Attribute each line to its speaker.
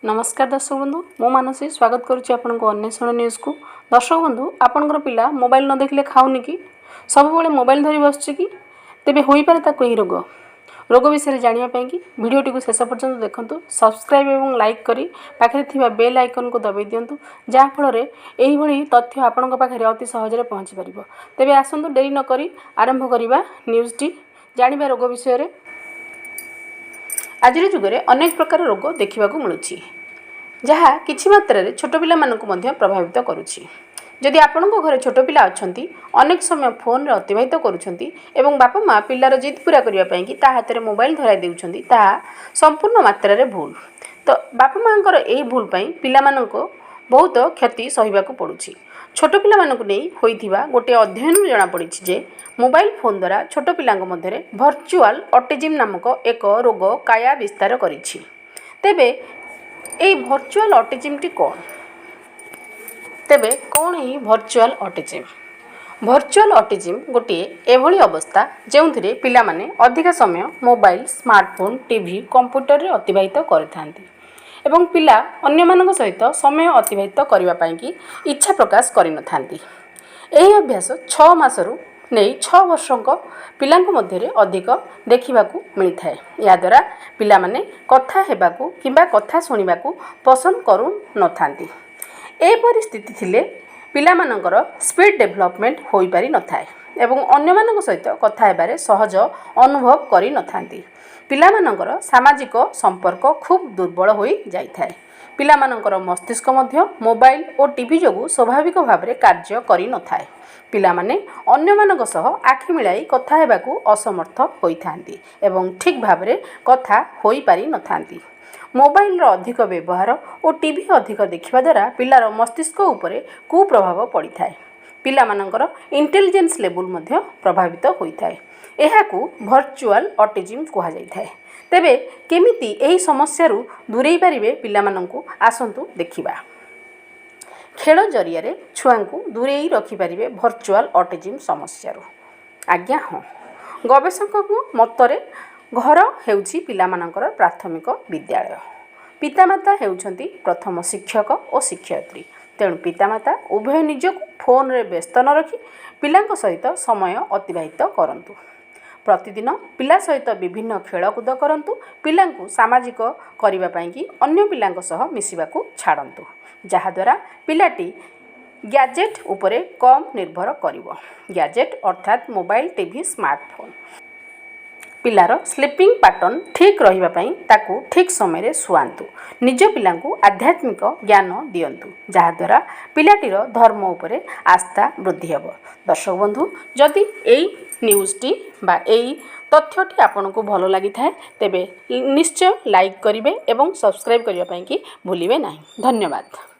Speaker 1: ନମସ୍କାର ଦର୍ଶକ ବନ୍ଧୁ, ମୁଁ ମାନସୀ ସ୍ୱାଗତ କରୁଛି ଆପଣଙ୍କୁ ଅନ୍ୱେଷଣ ନ୍ୟୁଜ୍କୁ। ଦର୍ଶକ ବନ୍ଧୁ, ଆପଣଙ୍କର ପିଲା ମୋବାଇଲ ନ ଦେଖିଲେ ଖାଉନି କି? ସବୁବେଳେ ମୋବାଇଲ ଧରି ବସୁଛି କି? ତେବେ ହୋଇପାରେ ତାକୁ ଏହି ରୋଗ। ରୋଗ ବିଷୟରେ ଜାଣିବା ପାଇଁକି ଭିଡ଼ିଓଟିକୁ ଶେଷ ପର୍ଯ୍ୟନ୍ତ ଦେଖନ୍ତୁ। ସବସ୍କ୍ରାଇବ୍ ଏବଂ ଲାଇକ୍ କରି ପାଖରେ ଥିବା ବେଲ୍ ଆଇକନ୍କୁ ଦବାଇ ଦିଅନ୍ତୁ, ଯାହାଫଳରେ ଏହିଭଳି ତଥ୍ୟ ଆପଣଙ୍କ ପାଖରେ ଅତି ସହଜରେ ପହଞ୍ଚି ପାରିବ। ତେବେ ଆସନ୍ତୁ, ଡେରି ନକରି ଆରମ୍ଭ କରିବା ନ୍ୟୁଜ୍ଟି, ଜାଣିବା ରୋଗ ବିଷୟରେ। ଆଜିର ଯୁଗରେ ଅନେକ ପ୍ରକାର ରୋଗ ଦେଖିବାକୁ ମିଳୁଛି, ଯାହା କିଛି ମାତ୍ରାରେ ଛୋଟ ପିଲାମାନଙ୍କୁ ମଧ୍ୟ ପ୍ରଭାବିତ କରୁଛି। ଯଦି ଆପଣଙ୍କ ଘରେ ଛୋଟ ପିଲା ଅଛନ୍ତି, ଅନେକ ସମୟ ଫୋନ୍ରେ ଅତିବାହିତ କରୁଛନ୍ତି ଏବଂ ବାପା ମା' ପିଲାର ଜିଦ୍ ପୂରା କରିବା ପାଇଁକି ତା ହାତରେ ମୋବାଇଲ ଧରାଇ ଦେଉଛନ୍ତି, ତାହା ସମ୍ପୂର୍ଣ୍ଣ ମାତ୍ରାରେ ଭୁଲ। ତ ବାପା ମାଆଙ୍କର ଏହି ଭୁଲ ପାଇଁ ପିଲାମାନଙ୍କୁ ବହୁତ କ୍ଷତି ସହିବାକୁ ପଡ଼ୁଛି। ଛୋଟ ପିଲାମାନଙ୍କୁ ନେଇ ହୋଇଥିବା ଗୋଟିଏ ଅଧ୍ୟୟନରୁ ଜଣାପଡ଼ିଛି ଯେ ମୋବାଇଲ ଫୋନ୍ ଦ୍ୱାରା ଛୋଟ ପିଲାଙ୍କ ମଧ୍ୟରେ ଭର୍ଚୁଆଲ୍ ଅଟିଜିମ୍ ନାମକ ଏକ ରୋଗ କାୟା ବିସ୍ତାର କରିଛି। ତେବେ ଏହି ଭର୍ଚୁଆଲ୍ ଅଟିଜିମ୍ଟି କ'ଣ? ତେବେ କ'ଣ ଏହି ଭର୍ଚୁଆଲ୍ ଅଟିଜିମ୍? ଭର୍ଚୁଆଲ୍ ଅଟିଜିମ୍ ଗୋଟିଏ ଏଭଳି ଅବସ୍ଥା, ଯେଉଁଥିରେ ପିଲାମାନେ ଅଧିକା ସମୟ ମୋବାଇଲ, ସ୍ମାର୍ଟଫୋନ୍, ଟିଭି, କମ୍ପ୍ୟୁଟରରେ ଅତିବାହିତ କରିଥାନ୍ତି ଏବଂ ପିଲା ଅନ୍ୟମାନଙ୍କ ସହିତ ସମୟ ଅତିବାହିତ କରିବା ପାଇଁକି ଇଚ୍ଛା ପ୍ରକାଶ କରିନଥାନ୍ତି। ଏହି ଅଭ୍ୟାସ 6 ମାସରୁ ନେଇ 6 ବର୍ଷଙ୍କ ପିଲାଙ୍କ ମଧ୍ୟରେ ଅଧିକ ଦେଖିବାକୁ ମିଳିଥାଏ। ଏହାଦ୍ୱାରା ପିଲାମାନେ କଥା ହେବାକୁ କିମ୍ବା କଥା ଶୁଣିବାକୁ ପସନ୍ଦ କରୁନଥାନ୍ତି। ଏପରି ସ୍ଥିତି ଥିଲେ ପିଲାମାନଙ୍କର ସ୍ପିଡ଼ ଡେଭଲପମେଣ୍ଟ ହୋଇପାରିନଥାଏ ଏବଂ ଅନ୍ୟମାନଙ୍କ ସହିତ କଥା ହେବାରେ ସହଜ ଅନୁଭବ କରିନଥାନ୍ତି। ପିଲାମାନଙ୍କର ସାମାଜିକ ସମ୍ପର୍କ ଖୁବ୍ ଦୁର୍ବଳ ହୋଇଯାଇଥାଏ। ପିଲାମାନଙ୍କର ମସ୍ତିଷ୍କ ମଧ୍ୟ ମୋବାଇଲ ଓ ଟିଭି ଯୋଗୁଁ ସ୍ୱାଭାବିକ ଭାବରେ କାର୍ଯ୍ୟ କରିନଥାଏ। ପିଲାମାନେ ଅନ୍ୟମାନଙ୍କ ସହ ଆଖି ମିଳାଇ କଥା ହେବାକୁ ଅସମର୍ଥ ହୋଇଥାନ୍ତି ଏବଂ ଠିକ୍ ଭାବରେ କଥା ହୋଇପାରିନଥାନ୍ତି। ମୋବାଇଲର ଅଧିକ ବ୍ୟବହାର ଓ ଟିଭି ଅଧିକ ଦେଖିବା ଦ୍ୱାରା ପିଲାର ମସ୍ତିଷ୍କ ଉପରେ କୁପ୍ରଭାବ ପଡ଼ିଥାଏ। ପିଲାମାନଙ୍କର ଇଣ୍ଟେଲିଜେନ୍ସ ଲେବୁଲ୍ ମଧ୍ୟ ପ୍ରଭାବିତ ହୋଇଥାଏ। ଏହାକୁ ଭର୍ଚୁଆଲ୍ ଅଟିଜିମ୍ କୁହାଯାଇଥାଏ। ତେବେ କେମିତି ଏହି ସମସ୍ୟାରୁ ଦୂରେଇ ପାରିବେ ପିଲାମାନଙ୍କୁ, ଆସନ୍ତୁ ଦେଖିବା। ଖେଳ ଜରିଆରେ ଛୁଆଙ୍କୁ ଦୂରେଇ ରଖିପାରିବେ ଭର୍ଚୁଆଲ୍ ଅଟିଜିମ୍ ସମସ୍ୟାରୁ? ଆଜ୍ଞା ହଁ। ଗବେଷକଙ୍କ ମତରେ ଘର ହେଉଛି ପିଲାମାନଙ୍କର ପ୍ରାଥମିକ ବିଦ୍ୟାଳୟ। ପିତାମାତା ହେଉଛନ୍ତି ପ୍ରଥମ ଶିକ୍ଷକ ଓ ଶିକ୍ଷୟିତ୍ରୀ। ତେଣୁ ପିତାମାତା ଉଭୟ ନିଜକୁ ଫୋନ୍ରେ ବ୍ୟସ୍ତ ନ ରଖି ପିଲାଙ୍କ ସହିତ ସମୟ ଅତିବାହିତ କରନ୍ତୁ। ପ୍ରତିଦିନ ପିଲା ସହିତ ବିଭିନ୍ନ ଖେଳକୁଦ କରନ୍ତୁ। ପିଲାଙ୍କୁ ସାମାଜିକ କରିବା ପାଇଁକି ଅନ୍ୟ ପିଲାଙ୍କ ସହ ମିଶିବାକୁ ଛାଡ଼ନ୍ତୁ, ଯାହାଦ୍ୱାରା ପିଲାଟି ଗ୍ୟାଜେଟ୍ ଉପରେ କମ୍ ନିର୍ଭର କରିବ। ଗ୍ୟାଜେଟ୍ ଅର୍ଥାତ୍ ମୋବାଇଲ, ଟିଭି, ସ୍ମାର୍ଟଫୋନ୍। ପିଲାର ସ୍ଲିପିଂ ପାଟର୍ନ ଠିକ୍ ରହିବା ପାଇଁ ତାକୁ ଠିକ୍ ସମୟରେ ଶୁଆନ୍ତୁ। ନିଜ ପିଲାଙ୍କୁ ଆଧ୍ୟାତ୍ମିକ ଜ୍ଞାନ ଦିଅନ୍ତୁ, ଯାହାଦ୍ୱାରା ପିଲାଟିର ଧର୍ମ ଉପରେ ଆସ୍ଥା ବୃଦ୍ଧି ହେବ। ଦର୍ଶକ ବନ୍ଧୁ, ଯଦି ଏଇ ନ୍ୟୁଜ୍ଟି ବା ଏଇ ତଥ୍ୟଟି ଆପଣଙ୍କୁ ଭଲ ଲାଗିଥାଏ, ତେବେ ନିଶ୍ଚୟ ଲାଇକ୍ କରିବେ ଏବଂ ସବସ୍କ୍ରାଇବ୍ କରିବା ପାଇଁକି ଭୁଲିବେ ନାହିଁ। ଧନ୍ୟବାଦ।